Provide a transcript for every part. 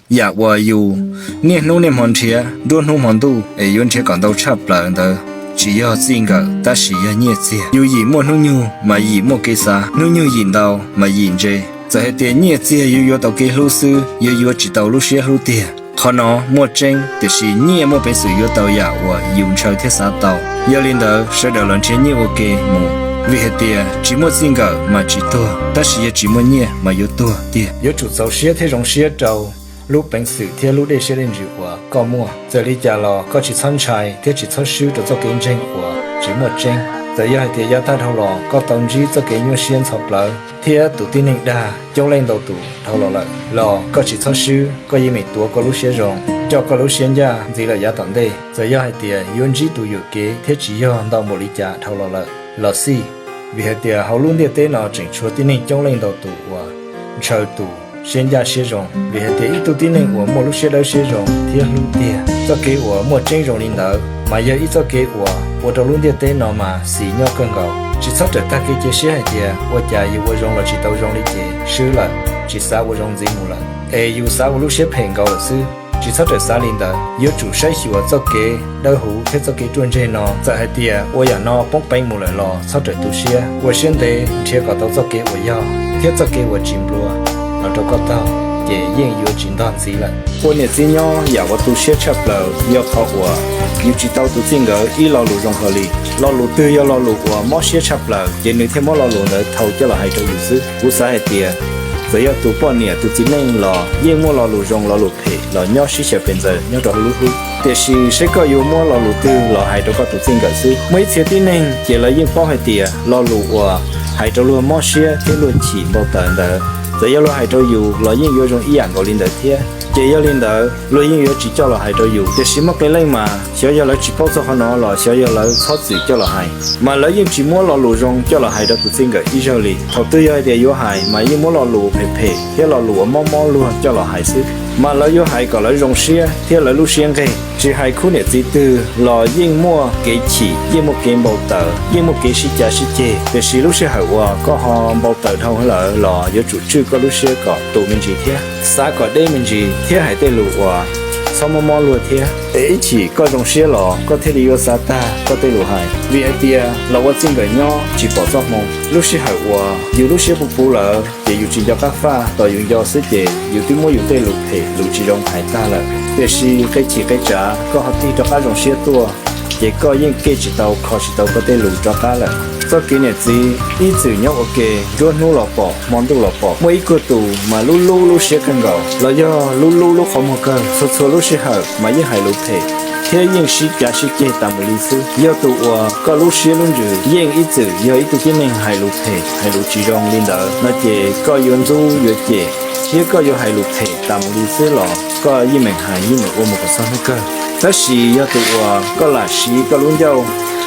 Yam uas yus niaj hnub niaj hmo nrhiav, nruab hnub hmo ntuj es yuav nrhiav kom ntau tshaj plaws ntawd tsis yog txij nkawm, tab sis yog nyiaj txiag. Yus yim muaj hnub nyoog mas yim muaj kev xav, hnub nyoog yim ntau mas yim ntse. Txawm hais tias nyiaj txiag yuav yuav tau kev hlub xwb, yuav yuav tsis tau lub siab hlub tiag. Qhov no muaj tseeb, tiam sis nyiaj muaj peev xwm yuav tau yam uas yus ntshaw thiab xav tau. Yog li ntawd, sawv daws los nrhiav nyiaj ua ke mus, vim hais tias tsis muaj txij nkawm mas tsis tuag, tab sis yog tsis muaj nyiaj mas yuav tuag tiag. Yuav tsum txaus siab thiab zoo siab rau lub peev xwm thiab lub dej siab dej ntsws uas koj muaj. Txawm li cas los koj tsis txhob ntshai thiab tsis txhob swb rau txoj kev ntseeg uas tsis muaj tseeb. Txawm yog hais tias yav tag dhau los koj tau ntsib txoj kev nyuaj siab ntxhov plawv thiab tus tib neeg dag coob leej ntau tus dhau los lawm los koj tsis txhob swb, koj yeej meem tuav koj lub siab zoo, coj koj lub siab ncaj ntxiv lawm yav tom ntej. Txawm yog hais tias yuav ntsib tus yuam kev thiab tsis yog ntau npaum li cas dhau los lawm los xij, vim hais tias hauv lub ntiaj teb no tseem tshuav tib neeg coob leej ntau tus uas ntshaw tus siab ncaj siab zoo. Vim hais tias ib tug tib neeg uas muaj lub siab dawb siab zoo thiab hlub tiag, txoj kev uas muaj tseeb zoo li ntawd mas yog ib txoj kev uas ua rau lub ntiaj teb no mas xis nyob kawg nkaus. Tsis txhob rawm tag kev cia siab hais tias ua cas yus ua zoo los tsis tau zoo li ces swb lawm, tsis xav ua zoo ntxiv mus lawm, es yus xav ua lub siab phem nkaus lawm xwb. Tsis txhob rawm xav li ntawd, yuav tsum saib xyuas txoj kev dawb huv thiab txoj kev ruaj ntseg no. Txawm hais tias ua yam no poob peev mus lawm los txhob rawm tu siab, ua siab ntev nrhiav kom tau txoj kev uas yog thiab txoj kev uas tsis nplua los rau koj taug, ces yeej yuav tsis ntog ntxiv lawm. Ua niam txiv nyob yam uas tu siab tshaj plaws yog qhov uas yus tsis tau tus txij nkawm ib lo lus zoo hlo li. Lo lus twg yog lo lus uas mob siab tshaj plaws ces nws thiaj muab lo lus ntawd thau coj los hais rau yus xwb. Kuv xav hais tias txawm yog tus poj niam tus txiv neej los yeej muaj lo lus zoo lo lus phem los nyob sib xyaw pes ntxaws nyob rau hauv lub hlwb. Tiam sis seb koj yuav muab lo lus twg los hais rau koj tus txij nkawm xwb. Muaj ib txhia tib neeg ces lawv yeej paub hais tias lo lus uas hais rau luag mob siab thiab luag chim npau taws ntawd, txawm yog luag hais rau yus los yeej yuav zoo ib yam nkaus li ntawd thiab. Ces yog li ntawd luag yeej yuav tsis coj los hais rau yus. Tiam sis muaj qee leej mas xyov yog lawv tsis paub txog qhov no los xyov yog lawv txhob txwm coj los hais, mas lawv yeej tsis muab lo lus zoo coj los hais rau tus txij nkawm ib zaug li. Thaum twg yog hais tias yuav hais mas yeej muab lo lus phem phem thiab lo lus uas mob mob luag coj los hais xwb, mas lawv yuav hais kom lawv zoo siab thiab lawv lub siab nqeg. Tsis hais khub niam txiv twg los yeej muaj kev chim, yeej muaj kev npau taws, yeej muaj kev sib cav sib ceg. Tiam sis lub sij hawm uas koj ho npau taws dhau lawm los yuav tsum tswj koj lub siab kom tus me ntsis thiab xav kom deb me ntsis thiab hais tej lus uas txhob mob mob luag thiab. Es ib chim koj zoo siab los koj thiaj li yuav xav tag koj tej lus hais, vim hais tias los ua txij nkawm nyob tsis pom txoj hmoo. Lub sij hawm uas yus lub siab puv puv lawm ces yus tsis nco qab faj, tos yus nco xwb ces yus twb muab yus tej lus phem lus tsis zoo hais tag lawm. Tiam sis qee chim qee tsam koj ho tig rov qab zoo siab tuaj, ces koj yeej kem tsis tau kho tsis tau koj tej lus rov qab lawm. Txoj kev niam txiv ib txwm nyob ua ke, nruab hnub los pom hmo ntuj los pom. Muaj ib kuag tus mas lub lub lub siab kawg nkaus los yog lub lub lub qhov muag kawg, txhua txhua lub sij hawm mas yeej hais lus phem thiab yeej sib cav sib ceg tas mus li xwb. Yog tus uas koj lub siab lub ntsws yeej ib txwm yog ib tug tib neeg hais lus phem hais lus tsis zoo li ntawd no ces koj yuav ntxub yuav cem thiab koj yuav hais lus phem tas mus li xwb los koj yeej meem hais yeej meem ua mus kom txog hnub kawg. Tab sis yog tus uas koj lam siv koj lub ncauj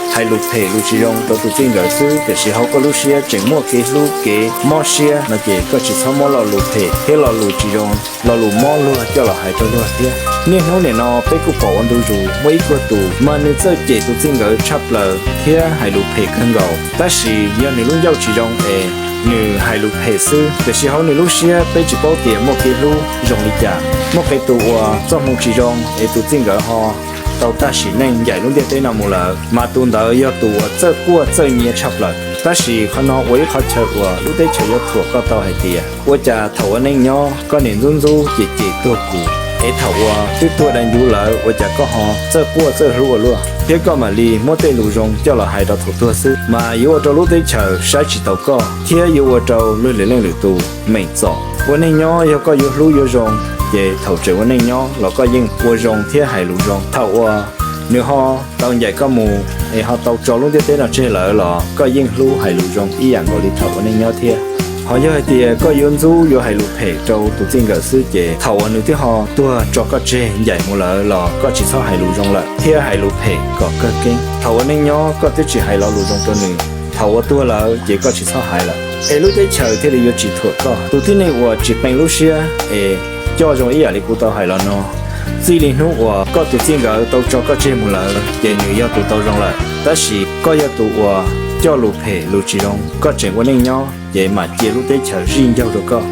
hais lus phem lus tsis zoo rau tus txij nkawm xwb, tiam sis hauv koj lub siab tseem muaj kev hlub kev mob siab no ces koj tsis txhob muab lo lus phem thiab lo lus tsis zoo, lo lus mob luag coj los hais rau luag thiab. Niaj hnub nim no peb kuj pom ua ntu zus muaj ib kuag tus mas nws txawj cem tus txij nkawm tshaj plaws thiab hais lus phem kawg nkaus, tab sis yog nws lub ncauj tsis zoo es nws hais lus phem xwb, tiam sis hauv nws lub siab peb tsis paub tias muaj kev hlub zoo li cas. Muaj qee tus uas txoj hmoo tsis zoo es tus txij nkawm ho tau tag sim neej ncaim lub ntiaj teb no mus lawm, mas tus ntawd yog tus uas txawj quaj txawj nyiav tshaj plaws. Tab sis qhov no ua ib qhov chaw uas lub teb chaws yuav thuam koj tau hais tias ua cas thaum ua neej nyob koj niaj ntxub ntxub cem cem tuag kuv, es thaum uas twb tuag dai ncuv lawm ua cas koj ho txawj quaj txawj hlub ua luaj, thiab koj mam li muab tej lus zoo coj los hais rau thaum tuag xwb, mas yuav ua rau lub teb chaws saib tsis taus koj thiab yuav ua rau luag lwm leej lwm tus meem txom. Ua neej nyob yog koj yuav hlub yuav zoo, ces thaum tseem ua neej nyob los koj yeej ua zoo thiab hais lus zoo. Thaum uas nws ho tau ncaim koj mus es ho tau tso lub ntiaj teb no tseg lawm los koj yeej hlub hais lus zoo ib yam nkaus li thaum ua neej nyob thiab. Ho yog hais tias koj yuav ntxub yuav hais lus phem rau tus txij nkawm xwb ces thaum uas nws twb ho tuag tso koj tseg ncaim mus lawm los koj tsis txhob hais lus zoo lawm thiab hais lus phem kom kawg keeb. Thaum ua neej nyob koj twb tsis hais lo lus zoo rau nws, thaum uas tuag lawm ces koj tsis txhob hais lawm. Es lub teb chaws thiaj li yuav tsis thuam koj. Tus tib neeg uas tsis qee lub siab es coj zoo ib yam li kuv tau hais los no, txij li hnub uas koj tus txij nkawm tau tso koj tseg mus lawm ces nws yog tus tau zoo lawm. Tab sis koj yog tus uas coj lus phem lus tsis zoo, koj tseem ua neej nyob ces mam cia lub teb chaws zij ncaug rau koj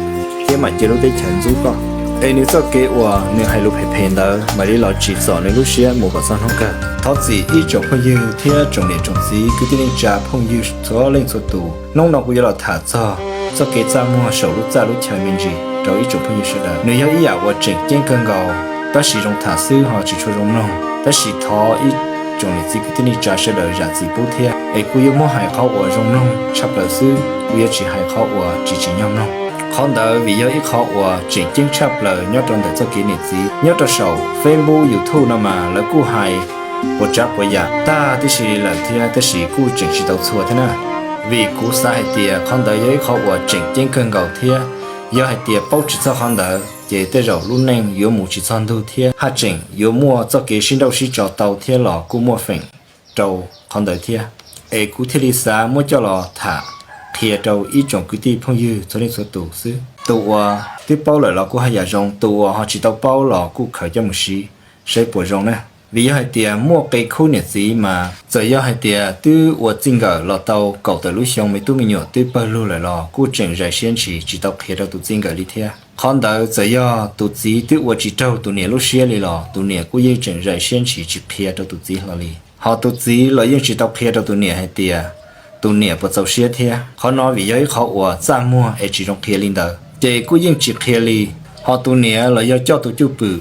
thiab mam cia lub teb chaws ntxub koj. es nws txoj kev uas nws hais lus phem phem ntawd mam li los tsim txom nws lub siab mus kom txog hnub kawg. Thov txim ib tsoom phooj ywg thiab tsoom niam tsoom txiv kwv tij neej tsa phooj ywg txhua leej txhua tus. Hnub no kuv yuav los tham txog txoj kev txaj muag saum lub txaj lub chaw me ntsis rau ib tsoom phooj ywg sawv daws. Nws yog ib yam uas tseem ceeb kawg nkaus, tab sis zoo tham xwb ho tsis tshua zoo mloog. Tab sis thov ib tsoom niam txiv kwv tij neej tsa sawv daws zam txim pub thiab, es kuv yuav muab hais qhov uas zoo mloog tshaj plaws xwb, kuv yuav tsis hais qhov uas tsis tsim nyog mloog. Qhov ntawd vim yog ib qhov uas tseem ceeb tshaj plaws nyob rau ntawm txoj kev niam txiv. Nyob rau saum Facebook, YouTube no mas lawv kuj hais puas tsav puas yam tag tib si lawm thiab, tab sis kuj tseem tsis tau txhua thiab na. Vim kuv xav hais tias qhov ntawd yog ib qhov uas tseem ceeb kawg nkaus thiab, yog hais tias paub tsis txog qhov ntawd ces tej zaum lub neej yuav mus tsis txog ntug thiab haj tseem yuav muaj txoj kev sib nrauj sib tso tau thiab los kuj muaj feem rau qhov ntawd thiab. Es kuv thiaj li xav muab coj los tham qhia rau ib tsoom kwv tij phooj ywg txhua leej txhua tus xwb. Tus uas twb paub lawm los kuj haj yam zoo, tus uas ho tsis tau paub los kuj khaws coj mus siv saib puas zoo na. Vim yog hais tias muaj qe khub niam txiv mas txawm yog hais tias twb ua txij nkawm los tau kaum tawm lub xyoo, me tub me nyuam twb pawg lug lawm los kuj tseem zais siab ntshis tsis tau qhia rau tus txij nkawm li thiab. Qhov ntawd txawm yog tus txiv twb ua tsis raug tus niam lub siab li los tus niam kuj yeej tseem zais siab ntshis tsis qhia rau tus txiv hlo li. Ho tus txiv los yeej tsis tau qhia rau tus niam hais tias tus niam puas txaus siab thiab. Qhov no vim yog ib qhov uas txaj muag es tsis zoo qhia li ntawd, ces kuj yeej tsis qhia li. Ho tus niam los yog coj tus cwj pwm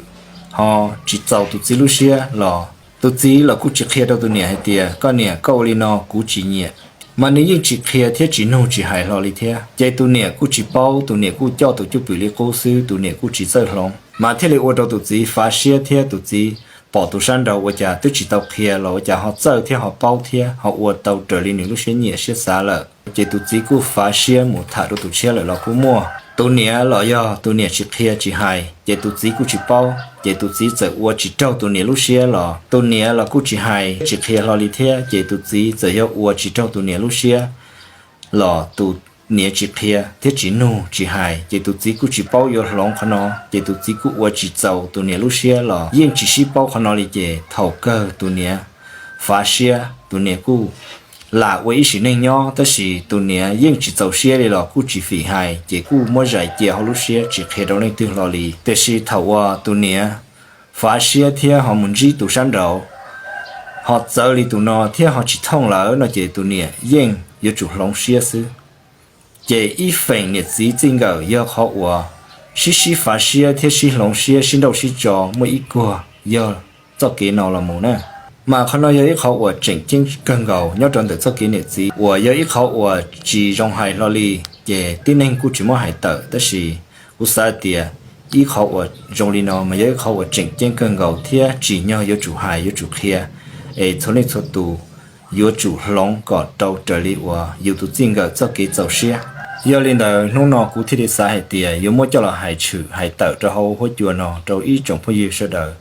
ho tsis txaus tus txiv lub siab los tus txiv los kuj tsis qhia rau tus niam hais tias koj niam, koj ua li no kuv tsis nyiam. Mas nws yeej tsis qhia thiab tsis nug tsis hais hlo li thiab. Ces tus niam kuj tsis paub, tus niam kuj coj tus cwj pwm li qub xwb, tus niam kuj tsis txawj hloov, mas thiaj li ua rau tus txiv fav siab thiab tus txiv pom tus sab nraud ua cas twb tsis tau qhia los ua cas ho txawj thiab ho paub thiab ho ua tau raws li nws lub siab nyiam siab xav lawm. Ces tus txiv kuj fav siab mus tham rau tus tshiab lawm los kuj muaj. Tus niam los yog tus niam tsis qhia tsis hais, ces tus txiv kuj tsis paub, ces tus txiv txawm ua tsis raug tus niam lub siab los tus niam los kuj tsis hais tsis qhia hlo li thiab, ces tus txiv txawm yog ua tsis raug tus niam lub siab los tus niam tsis qhia thiab tsis nug tsis hais, ces tus txiv kuj tsis paub yuav hloov qhov no, ces tus txiv kuj ua tsis txaus tus niam lub siab los yeej tsis sib paub qhov no li. Ces thaum kawg tus niam fav siab, tus niam kuj lam ua ib sim neej nyob, tab sis tus niam yeej tsis txaus siab li los kuj tsis fim hais, ces kuj muab zais cia hauv lub siab tsis qhia rau leej twg hlo li. Tiam sis thaum uas tus niam fav siab thiab ho mus ntsib tus sab nraud ho txawv li tus no thiab ho tsis thooj lawm no ces tus niam yeej yuav tsum hloov siab xwb. Ces ib feem niam txiv txij nkawm yog qhov uas sib sib fav siab thiab sib hloov siab sib nrauj sib tso muaj ib kuag yog txoj kev no los mus na. Mas qhov no yog ib qhov uas tseem ceeb kawg nkaus nyob rau ntawm txoj kev niam txiv uas yog ib qhov uas tsis zoo hais hlo li, ces tib neeg kuj tsis muab hais tawm, tab sis kuv xav tias ib qhov uas zoo li no mas yog ib qhov uas tseem ceeb kawg nkaus thiab tsim nyog yuav tsum hais yuav tsum qhia, es txhua leej txhua tus yuav tsum hloov kom rau raws li uas yus tus txij nkawm txoj kev txaus siab. Yog li ntawd hnub no kuv thiaj li xav hais tias yuav muab coj los hais tshwm hais tawm rau hauv huab cua no rau ib tsoom phooj ywg sawv daws,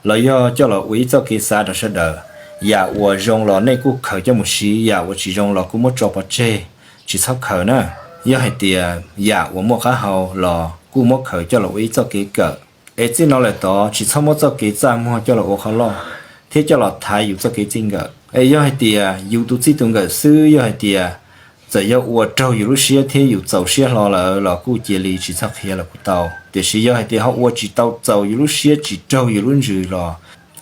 los yog coj los ua ib txoj kev xav rau sawv daws. Yam uas zoo los nej kuj khaws coj mus siv, yam uas tsis zoo los kuj muab tso pov tseg, tsis txhob khaws na. Yog hais tias yam uas muaj qab hau los kuj muab khaws coj los ua ib txoj kev kawm. Es txij no lawm tod tsis txhob muab txoj kev txaj muag coj los ua qhov loj thiab coj los thaiv yus txoj kev txij nkawm. Es yog hais tias yus tus txij tus nkawm xwb, yog hais tias txawm yog ua raug yus lub siab thiab yus txaus siab hlo lawm los kuj cia li tsis txhob qhia los kuj tau. Tiam sis yog hais tias ho ua tsis tau txaus yus lub siab tsis raug yus lub ntsws los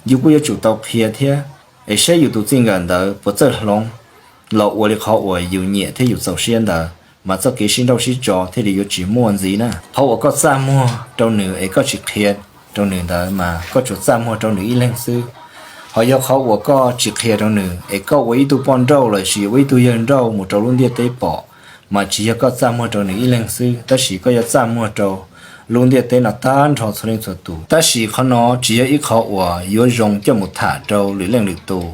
yus kuj yuav tsum tau qhia thiab, es saib yus tus txij nkawm ntawd puas txawj hloov los ua li qhov uas yus nyiam thiab yus txaus siab ntawd, mas txoj kev sib nrauj sib tso thiaj li yuav tsis muaj ntxiv na. Qhov uas koj txaj muag rau nws es koj tsis qhia rau nws ntawd mas koj tsuas txaj muag rau nws ib leeg xwb. Ho yog qhov uas koj tsis qhia rau nws es koj ua ib tug poj nrauj los sis ua ib tug yawg nrauj mus rau lub ntiaj teb pom, mas tsis yog koj txaj muag rau nws ib leeg xwb, tab sis koj yuav txaj muag rau lub ntiaj teb no tag nrho txhua leej txhua tus. Tab sis qhov no tsis yog ib qhov uas yuav zoo coj mus tham rau lwm leej lwm tus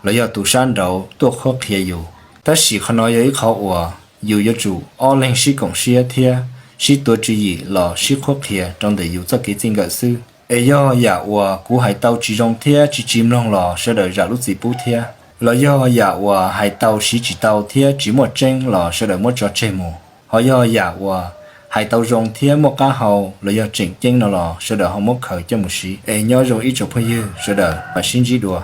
los yog tus sab nraud tuaj qhuab qhia yus. Tab sis qhov no yog ib qhov uas yus yuav tsum ob leeg sib koom siab thiab sib tuav tswv yim los sib qhuab qhia rau ntawm yus txoj kev txij nkawm xwb. Es yog yam uas kuv hais tau tsis zoo thiab tsis tsis mloog los sawv daws zam lub txim pub thiab, los yog yam uas hais tau siv tsis tau thiab tsis muaj tseeb los sawv daws muab tso tseg mus. Ho yog yam uas hais tau zoo thiab muaj qab hau los yog tseem ceeb no los sawv daws ho muab khaws coj mus siv. Es nyob zoo ib tsoom phooj ywg sawv daws, mam sib ntsib dua.